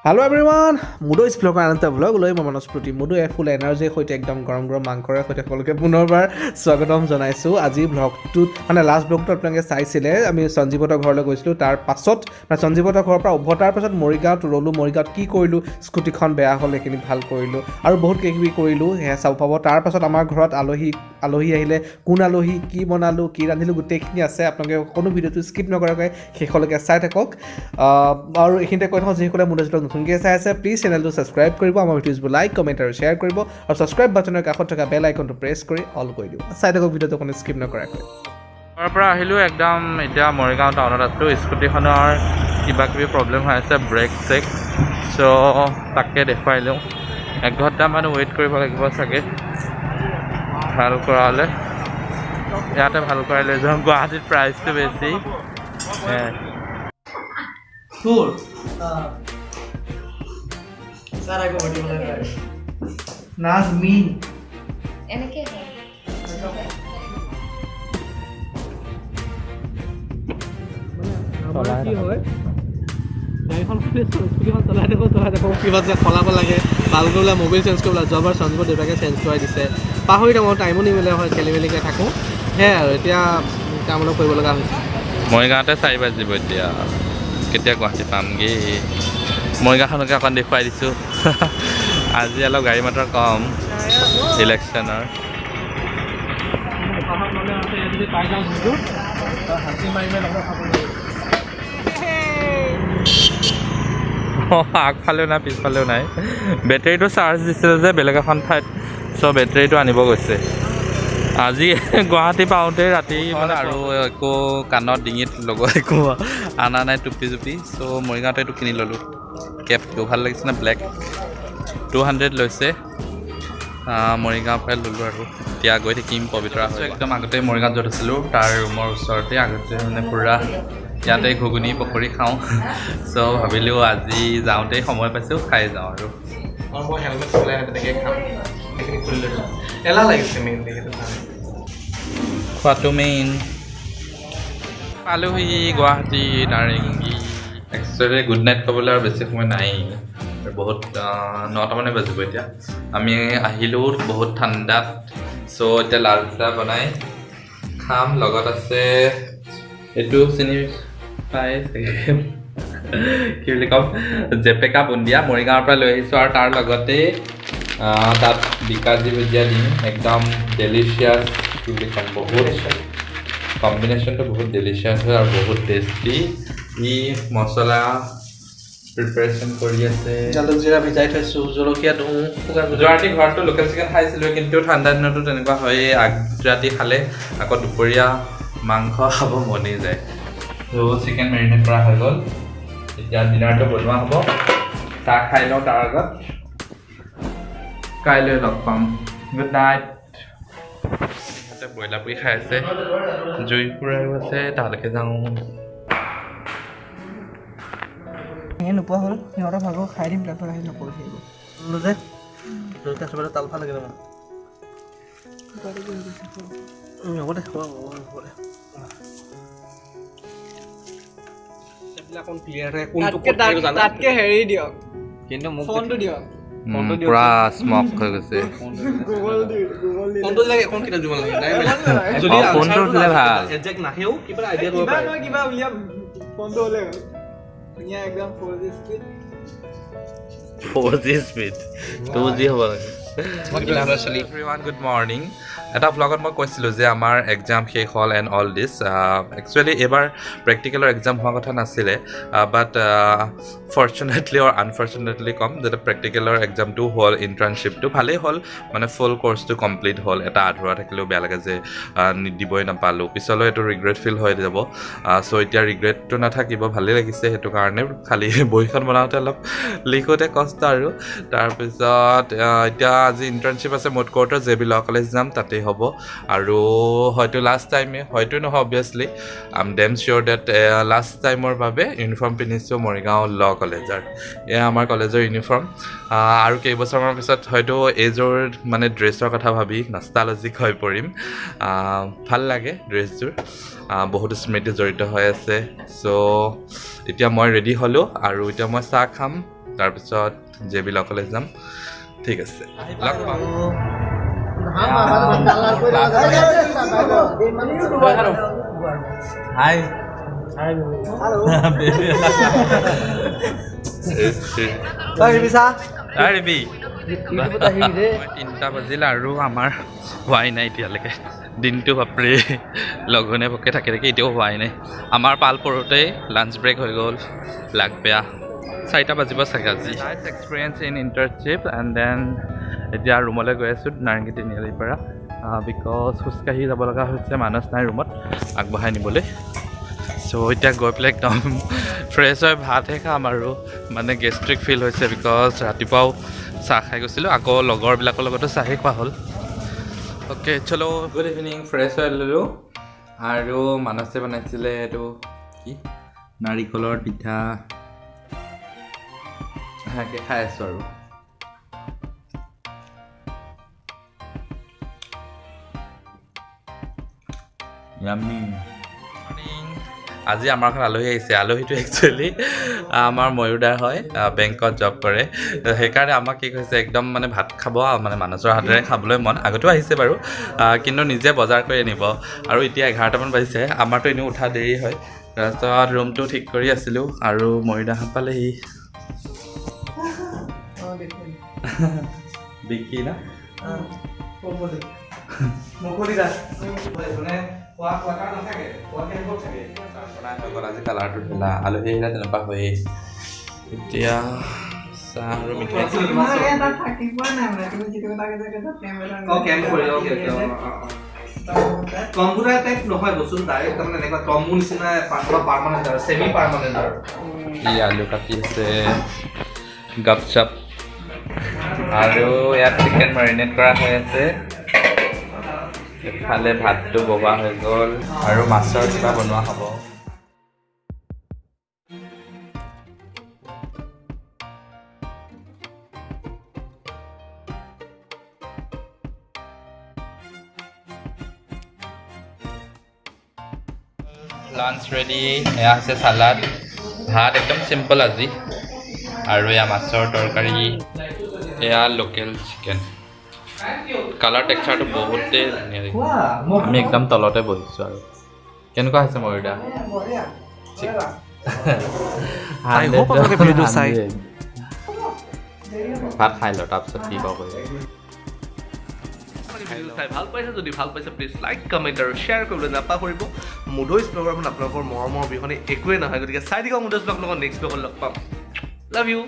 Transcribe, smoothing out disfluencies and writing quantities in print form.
Hello' everyone, মুদৈজ ভ্লগৰ আন এটা vlog লৈ মই মানস প্ৰতি মুদৈ ফুল এনাৰ্জিৰ সৈতে একদম গৰম গৰম মাংসৰে সৈতে সকলোকে পুনৰবাৰ স্বাগতম জনাইছোঁ। আজি ভ্লগটোত মানে লাষ্ট ভ্লগটো আপোনালোকে চাইছিলে, আমি সঞ্জীৱহঁতৰ ঘৰলৈ গৈছিলোঁ। তাৰ পাছত মানে সঞ্জীৱহঁতৰ ঘৰৰ পৰা উভতাৰ পাছত মৰিগাঁৱত ৰ'লোঁ। মৰিগাঁৱত কি কৰিলোঁ, স্কুটিখন বেয়া হ'ল সেইখিনি ভাল কৰিলোঁ আৰু বহুত কিবা কিবি কৰিলোঁ, সেয়া চাব পাব। তাৰ পাছত আমাৰ ঘৰত আলহী আহিলে, কোন আলহী, কি বনালোঁ, কি ৰান্ধিলোঁ, গোটেইখিনি আছে। আপোনালোকে কোনো ভিডিঅ'টো স্কিপ নকৰাকৈ শেষলৈকে চাই থাকক। আৰু এইখিনিতে কৈ থওঁ, যিসকলে মুদৈজ ভ্লগ নতুনকৈ চাই আছে প্লিজ চেনেলটো ছাবস্ক্ৰাইব কৰিব, আমাৰ ভিডিঅ'জবোৰ লাইক, কমেণ্ট আৰু শ্বেয়াৰ কৰিব আৰু ছাবস্ক্ৰাইব বাটনৰ কাষত থকা বেল আইকনটো প্ৰেছ কৰি অল কৰি দিব। চাই থাকক ভিডিঅ'টো কোনো স্কিপ নকৰাকৈ। ঘৰৰ পৰা আহিলোঁ একদম, এতিয়া মৰিগাঁও টাউনত আছোঁ। স্কুটিখনৰ কিবা কিবি প্ৰব্লেম হৈ আছে, ব্ৰেক চেক, চ' তাকে দেখুৱাই লওঁ। এঘণ্টামান ৱেইট কৰিব লাগিব চাগে ভাল কৰালে। ইয়াতে ভাল কৰাই লৈ যাওঁ, গুৱাহাটীত প্ৰাইচটো বেছি। নাজমিন এনেকে হয়। কি হয়, গাড়ীখন স্কুটিখন চলাই থাকোঁ চলাই থাকোঁ, কিবা যে সলাব লাগে, ভাল কৰিবলৈ মবিল চেঞ্জ কৰিব লাগে। যোৱাবাৰ সঞ্জীৱৰ দেউতাকে চেঞ্জ কৰাই দিছে, পাহৰি থাকোঁ, টাইমো নিমিলে হয়, খেলি মেলিকৈ থাকোঁ। সেয়াই আৰু এতিয়া কাম অলপ কৰিব লগা হৈছে। মৰিগাঁৱতে 4 বাজিব এতিয়া, কেতিয়া গুৱাহাটী পামগৈ? মৰিগাঁওখনকে অকণ দেখুৱাই দিছোঁ। আজি অলপ গাড়ী মটৰ কম, ইলেকশ্যনৰ। আগফালেও নাই পিছফালেও নাই। বেটেৰীটো চাৰ্জ দিছিলে যে বেলেগ এখন ঠাইত, চ' বেটেৰীটো আনিব গৈছে। আজি গুৱাহাটী পাওঁতে ৰাতি মানে আৰু একো কাণত ডিঙিত লগোৱা একো অনা নাই, টুপি চুপি। চ' মৰিগাঁৱতে এইটো কিনি ল'লোঁ। কেপটো ভাল লাগিছে নে? ব্লেক 200 লৈছে। মৰিগাঁৱৰ পৰাই ল'লোঁ আৰু এতিয়া গৈ থাকিম পবিতৰা হৈ। একদম আগতে মৰিগাঁৱত য'ত আছিলোঁ তাৰ ৰুমৰ ওচৰতে আগতে মানে পূৰা ইয়াতে ঘুগুনি পকৰি খাওঁ। চ' ভাবিলোঁ আজি যাওঁতেই সময় পাইছোঁ, খাই যাওঁ আৰু। মই হেলমেট খোলাই নাই, তেনেকৈ খাম। সেইখিনি খুলি লৈছোঁ, এলাহ লাগিছে মেইনলি সেইটো কাৰণে। খোৱাটো মেইন। পালোহি গুৱাহাটী নাৰেংগী। একচুৱেলি গুড নাইট ক'বলৈ আৰু বেছি সময় নাই, বহুত 9টামানে বাজিব এতিয়া। আমি আহিলোঁ বহুত ঠাণ্ডাত। চ' এতিয়া লাল চাহ বনাই খাম। লগত আছে এইটো চিনি পাই চাগে, কি বুলি ক'ম, জেপেকা বুন্দিয়া মৰিগাঁৱৰ পৰা লৈ আহিছোঁ। আৰু তাৰ লগতে তাত বিকাজী ভুজিয়া দিম, একদম ডেলিচিয়াছ, কি বুলি ক'ম, বহুত কম্বিনেশ্যনটো বহুত ডেলিচিয়াছ হয় আৰু বহুত টেষ্টি। ই মছলা প্ৰিপেৰেশ্যন কৰি আছে। জালুক জিৰা ভিজাই থৈছোঁ, জলকীয়া ধোঁ। যোৱা ৰাতি ঘৰতো লোকেল চিকেন খাইছিলোঁ, কিন্তু ঠাণ্ডা দিনতো তেনেকুৱা হয়েই, আগৰাতি খালে আকৌ দুপৰীয়া মাংস খাব মনেই যায়। ত' চিকেন মেৰিনেট কৰা হৈ গ'ল, এতিয়া ডিনাৰটো বনোৱা হ'ব। চাহ খাই লওঁ তাৰ আগত। কাইলৈ লগ পাম, গুড নাইট। ইহঁতে ব্ৰইলাৰ পুৰি খাই আছে, জুই পুৰাইও আছে, তালৈকে যাওঁ। নোপোৱা হ'ল, সিহঁতৰ ভাগৰ খাই দিম, তাৰপিছত আহি নকৰি থাকিব। যে জলকীয়া চবতে তাল ভাল লাগে দেখোন। হ'ব দে, হ'ব দে। তাতকে হেৰি দিয়ক, কিন্তু মোক ফোনটো দিয়ক, পুৰা স্মক হৈ গৈছে। ফোনটো লাগে, এখন কিতাপ দিব লাগে। যদি ফোনটো দিলে ভাল, একজেক্ট নাহেও কিবা আইডিয়া কৰিব পাৰে। কিবা উলিয়াম, ফোনটো হ'লে ধুনীয়া একদম 4G speed. 4G speed, 2G হ'ব লাগে। Everyone good morning. এটা ভ্লগত মই কৈছিলোঁ যে আমাৰ এক্সাম শেষ হ'ল এণ্ড অল দিছ। একচুৱেলি এইবাৰ প্ৰেক্টিকেলৰ এক্সাম হোৱা কথা নাছিলে, বাট ফৰ্চুনেটলি অৰ আনফৰ্চুনেটলি ক'ম যাতে প্ৰেক্টিকেলৰ এক্সামটো হ'ল, ইণ্টাৰ্ণশ্বিপটো ভালেই হ'ল, মানে ফুল কৰ্চটো কমপ্লিট হ'ল। এটা আধৰুৱা থাকিলেও বেয়া লাগে যে দিবই নাপালোঁ, পিছলৈ এইটো ৰিগ্ৰেট ফিল হৈ যাব। চ' এতিয়া ৰিগ্ৰেটটো নাথাকিব, ভালেই লাগিছে সেইটো কাৰণে। খালি বহীখন বনাওঁতে অলপ লিখোঁতে কষ্ট আৰু। তাৰপিছত এতিয়া আজি ইণ্টাৰ্ণশ্বিপ আছে মুড কোৰ্টৰ, জে বি ল কলেজ যাম, তাতেই হ'ব। আৰু হয়তো লাষ্ট টাইমে, হয়তো নহয়, obviously I am damn sure that last টাইমৰ বাবে ইউনিফৰ্ম পিন্ধিছোঁ মৰিগাঁও ল কলেজৰ। এয়া আমাৰ কলেজৰ ইউনিফৰ্ম। আৰু কেইবছৰমানৰ পিছত হয়তো এইযোৰ মানে ড্ৰেছৰ কথা ভাবি নষ্টালজিক হৈ পৰিম। ভাল লাগে ড্ৰেছযোৰ, বহুত স্মৃতি জড়িত হৈ আছে। চ' এতিয়া মই ৰেডি হ'লোঁ আৰু এতিয়া মই চাহ খাম। তাৰপিছত জে বি ল কলেজ যাম। ঠিক আছে, লগ পাম। হাই ৰিবি, 3টা বাজিল আৰু আমাৰ হোৱাই নাই এতিয়ালৈকে। দিনটো বাপৰে লঘোণে ভোকে থাকি থাকি এতিয়াও হোৱাই নাই। আমাৰ পাল পৰোঁতেই লাঞ্চ ব্ৰেক হৈ গ'ল। লাগ বেয়া, 4টা বাজিব চাগে আজি। Nice experience in internship and then এতিয়া ৰুমলৈ গৈ আছোঁ নাৰেংগী তিনিআলিৰ পৰা, because খোজকাঢ়ি যাব লগা হৈছে, মানস নাই ৰুমত আগবঢ়াই নিবলৈ। চ' এতিয়া গৈ পেলাই একদম ফ্ৰেছ হৈ ভাতহে খাম আৰু মানে গেষ্ট্ৰিক ফিল হৈছে, because ৰাতিপুৱাও চাহ খাই গৈছিলোঁ, আকৌ লগৰবিলাকৰ লগতো চাহেই খোৱা হ'ল। অ'কে চলো, গুড ইভিনিং। ফ্ৰেছ হৈ ল'লোঁ আৰু মানসে বনাইছিলে এইটো কি নাৰিকলৰ পিঠা, সেনেকৈ খাই আছোঁ আৰু। য়াম্মি। আজি আমাৰ ঘৰত আলহী আহিছে। আলহীটো একচুৱেলি আমাৰ ময়ূৰদাৰ হয়, বেংকত জব কৰে। সেইকাৰণে আমাক কি কৈছে, একদম মানে ভাত খাব মানে মানসৰ হাতেৰে খাবলৈ মন। আগতেও আহিছে বাৰু, কিন্তু নিজে বজাৰ কৰি আনিব। আৰু এতিয়া 11টামান বাজিছে, আমাৰতো এনেও উঠা দেৰি হয়। তাৰপিছত ৰুমটো ঠিক কৰি আছিলোঁ আৰু ময়ূৰদাহঁত পালেহি। বিকি না আজি কালাৰটো ঢিলা, আলহী আহিলে তেনেকুৱা হয়েই। এতিয়া চাহ আৰু মিঠাই। কম্পিউটাৰ টাইপ নহয় বস্তুটো, ডাইৰেক্ট তাৰমানে এনেকুৱা তম্বু নিচিনা পাৰ্মানেণ্ট আৰু ছেমি পাৰ্মানেণ্ট আৰু। ই আলু কাটি আছে, গাপ চাপ, আৰু ইয়াত চিকেন মেৰিনেট কৰা হৈ আছে। ইফালে ভাতটো বনোৱা হৈ গ'ল আৰু মাছৰ কিবা বনোৱা হ'ব। Lunch ready. এয়া হৈছে চালাড, ভাত একদম চিম্পল আজি, আৰু এয়া মাছৰ তৰকাৰী, এয়া লোকেল চিকেন। কালাৰ টেক্সাৰটো বহুতেই ধুনীয়া। আমি একদম তলতে বহিছোঁ আৰু। কেনেকুৱা হৈছে ময়ূৰদা? ভাত খাই ল, তাৰপিছত কি কওঁ। চাই ভাল পাইছে যদি ভাল পাইছে প্লিজ লাইক, কমেণ্ট আৰু শ্বেয়াৰ কৰিবলৈ নাপাহৰিব। মুধৈজ ব্লগৰ মানে আপোনালোকৰ মৰমৰ অবিহনে একোৱেই নহয়, গতিকে চাই দিব মুধৈজ ব্লগ। লগত নেক্সট ব্লগত লগ পাম। Love you.